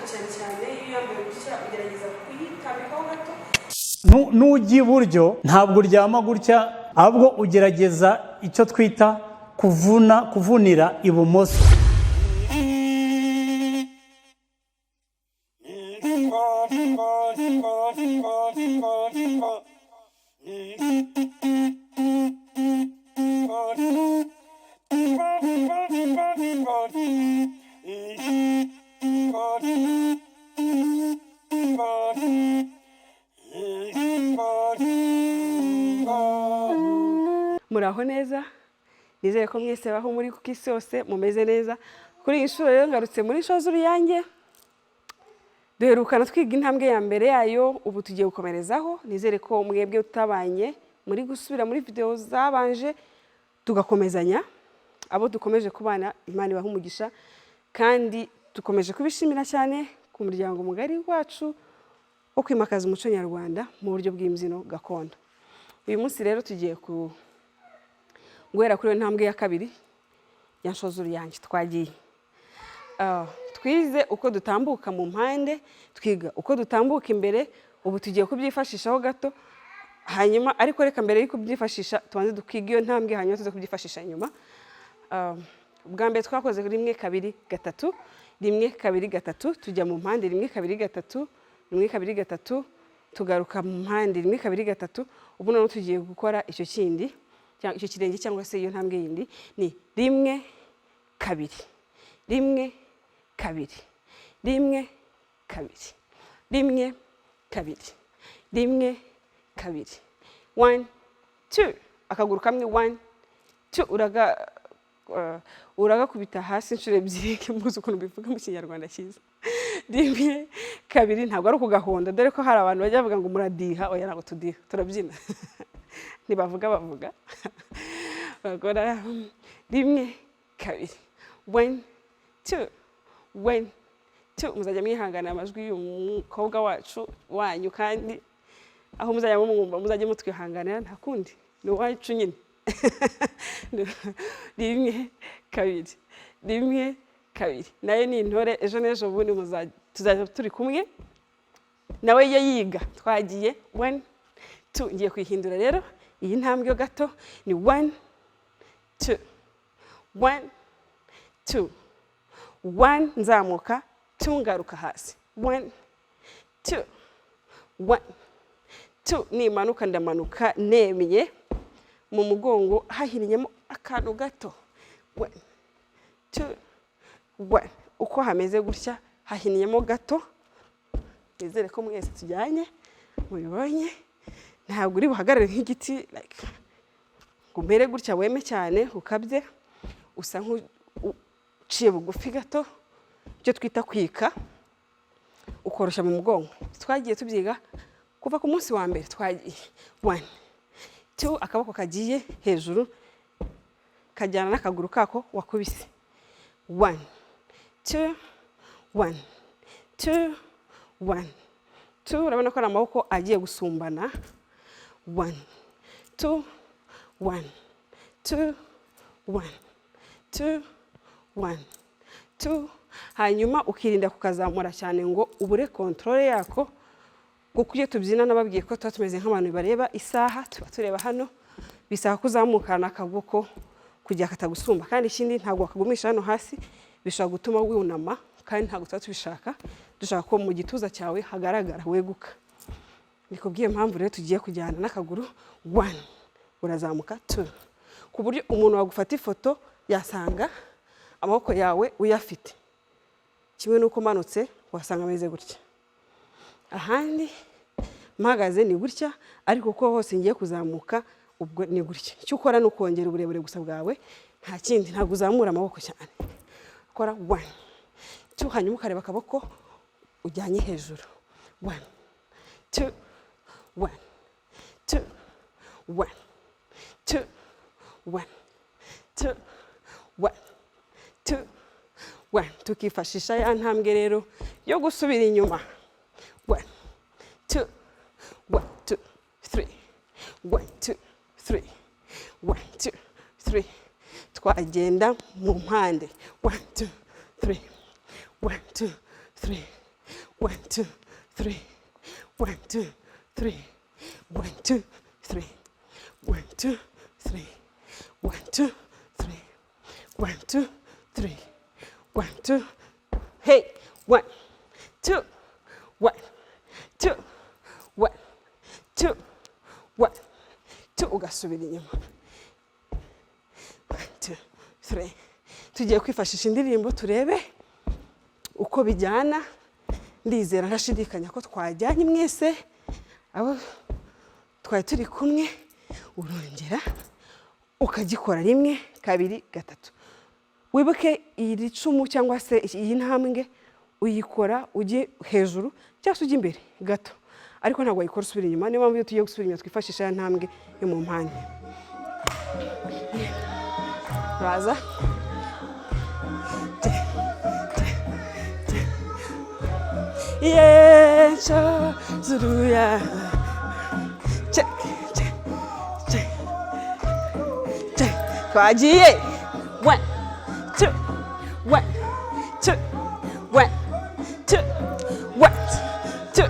cyane cyane iyo uyambaye gutya, ugerageza kuyitambikaho gato. Nujya iburyo, ntabwo uryama gutya, ahubwo ugerageza icyo twita kuvuna, kuvunira ibumoso. Muraho neza, nizere ko mwese baho muri ku isi hose mumeze neza. Kuri iyi nshuro rero ngarutse muri Nshoza Uruyange. Duherukana twiga intambwe ya mbere yayo, ubu tugiye gukomerezaho. Nizere ko mwebwe utabanye muri gusubira muri videwo zabanje tugakomezanya. Abo dukomeje kubana, Imana ibaha umugisha, kandi dukomeje kubishimira cyane ku muryango mugari wacu wo kwimakaza umuco nyarwanda mu buryo bw'imbyino gakondo. Uyu munsi rero tugiye ku guhera kuri iyo ntambwe ya kabiri ya Nshoza Uruyange. Twagiye. Twize uko dutambuka mu mpande, twiga uko dutambuka imbere, ubu tugiye kubyifashishaho gato. Hanyuma ariko reka mbere yo kubyifashisha tubanze dukiga iyo ntambwe, hanyuma tuze kubyifashisha nyuma. Ubwa mbere twakoze rimwe, kabiri, gatatu, rimwe, kabiri, gatatu, tujya mu mpande, rimwe, kabiri, gatatu, rimwe, kabiri, gatatu, tugaruka mu mpande, rimwe, kabiri, gatatu. Ubu noneho tugiye gukora icyo kindi, icyo kirenge cyangwa se iyo ntambwe yindi ni rimwe, kabiri, rimwe, kabiri, rimwe, kabiri, rimwe, kabiri, rimwe, kabiri, one, two, akaguru kamwe, one, two, uragakubita hasi inshuro ebyiri. Muzi ukuntu bivuga mu Kinyarwanda cyiza? Rimwe, kabiri. Ntabwo ari ukugahonda, dore ko hari abantu bajya bavuga ngo muradiha. Oya, ntabwo tudiha, turabyina. Ntibavuga, bavuga bakora. Rimwe, kabiri, one, two, one, two. Muzajya mwihangana amajwi y'uyu mukobwa wacu wanyu, kandi aho muzajya mumwumva muzajya mutwihanganira, nta kundi, ni uwacu nyine. Rimwe, kabiri, rimwe, kabiri. Nayo ni intore, ejo n'ejo bundi tuzajya turi kumwe nawe iyo yiga. Twagiye, one, two. Ngiye kuyihindura rero iyi ntambwe yo gato, ni one, two, one, two, one, nzamuka, two, ngaruka hasi, one, two, one, two. Nimanuka ndamanuka nemye, mu mugongo hahinnyemo akantu gato. One, two, one. Uko hameze gutya, hahinnyemo gato. Nizere ko mwese tujyanye mubibonye. Ntabwo uri buhagarare nk'igiti, like ngo umere gutya weme cyane ukabye, usa nk'uciye bugufi gato, icyo twita kwika, ukoroshya mu mugongo. Twagiye tubyiga kuva ku munsi wa mbere. Twagiye, one, two. Akaboko kagiye hejuru kajyana n'akaguru kako wakubise. One, two, one, two, one, two. Urabona ko ari amaboko agiye gusumbana. One, two, one, two, one, two, one, two. Hanyuma ukirinda kukazamura cyane ngo ubure contrôle yako, kuko iyo tubyina nababwiye ko tuba tumeze nk'abantu bareba isaha, tuba tureba hano. Bisaba ko uzamukana akaboko kugira katagusumba. Kandi ikindi, ntabwo wakagumisha hano hasi, bishobora gutuma wunama, kandi ntabwo tuba tubishaka. Dushaka ko mu gituza cyawe hagaragara, weguka. Ni kubw'iyo mpamvu rero tugiye kujyana n'akaguru. One, urazamuka, two, ku buryo umuntu wagufata ifoto yasanga amaboko yawe uyafite, kimwe n'uko umanutse wasanga ameze gutya. Ahandi mpagaze ni gutya, ariko kuko hose ngiye kuzamuka, ubwo ni gutya. Icyo ukora ni ukongera uburebure gusa bwawe, nta kindi. Ntabwo uzamura amaboko cyane. Ukora one, two, hanyuma ukareba akaboko ujyanye hejuru. One, two, one, two, one, two, one, two, one, two, one. Tukifashisha ya ntambwe rero yo gusubira inyuma. One, two, one, two, three, one, two, three, one, two, three. Twagenda mu mpande, one, two, three, one, two, three. One, two, three. One, two, three. One, two, three. One, two, three. One, two, three. One, two, three. One, two. Hey, one, two, one, two, one, two, one, two. Ugasubira inyuma. One, two, three. Tugiye kwifashisha indirimbo turebe uko bijyana. Ndizera ntashidikanya ko twajyanye mwese abo twari turi kumwe. Urongera ukagikora rimwe, kabiri, gatatu. Wibuke iri cumu cyangwa se iyi ntambwe uyikora ujye hejuru cyangwa se ujya imbere gato, ariko ntabwo wayikora usubira inyuma. Niyo mpamvu iyo tugiye gusubira inyuma twifashisha ya ntambwe yo mu mpande. Uraza. Te, te, te. Yecho zuruya. Check, check, check, check. Twagiye. One, two, one, two, one, two, one, two,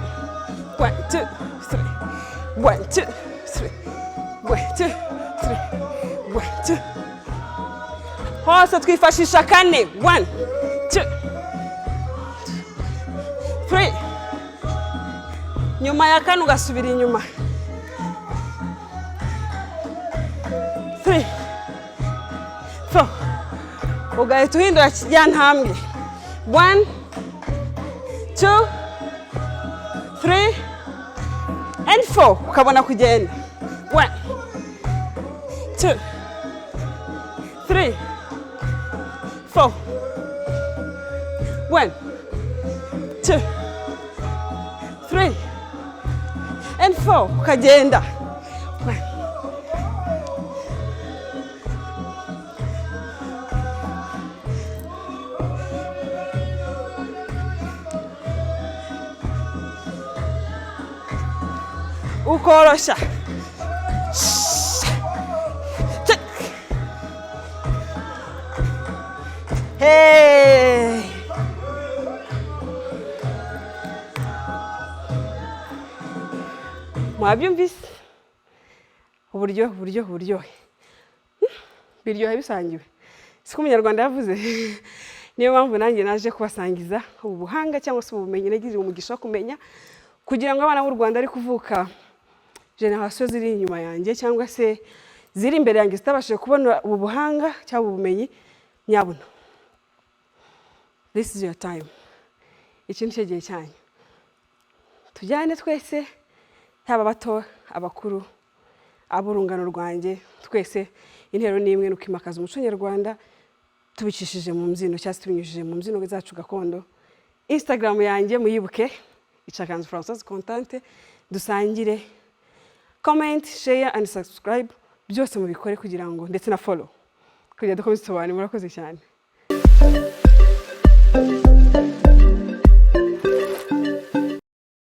one, two, three, one, two, three, one, two, three, one, two. Hose twifashisha kane. One, two, three. Nyuma ya kane ugasubira inyuma. Three, four. Ugahita uhindura ya ntambwe. One, two, three and four. Ukabona kugenda. One, two, three, four. One, two, three and four. Ukagenda. One. Ukoroshya. Check. Hey. Mwabyumvise uburyohe, uburyohe, uburyohe biryoha bisangiwe, siko Umunyarwanda yavuze? Niyo mpamvu nanjye naje kubasangiza ubu buhanga cyangwa se ubu bumenyi nagiriwe umugisha wo kumenya, kugira ngo abana b'u Rwanda ari kuvuka, génération ziri inyuma yanjye cyangwa se ziri imbere yanjye zitabashije kubona ubu buhanga cyangwa ubu bumenyi, nyabuna, this is your time. Iki ni cyo gihe cyanyu. Tujyane twese, yaba abato, abakuru, ab'urungano rwanjye, twese intero ni imwe, ni ukwimakaza umuco nyarwanda tubicishije mu mbyino cyangwa se tubinyujije mu mbyino zacu gakondo. Instagram yanjye muyibuke, Icakanzu Françoise Contente. Dusangire, comment, share and subscribe, byose mubikore kugira ngo, ndetse na follow, kugira dukomeze tubane. Murakoze cyane.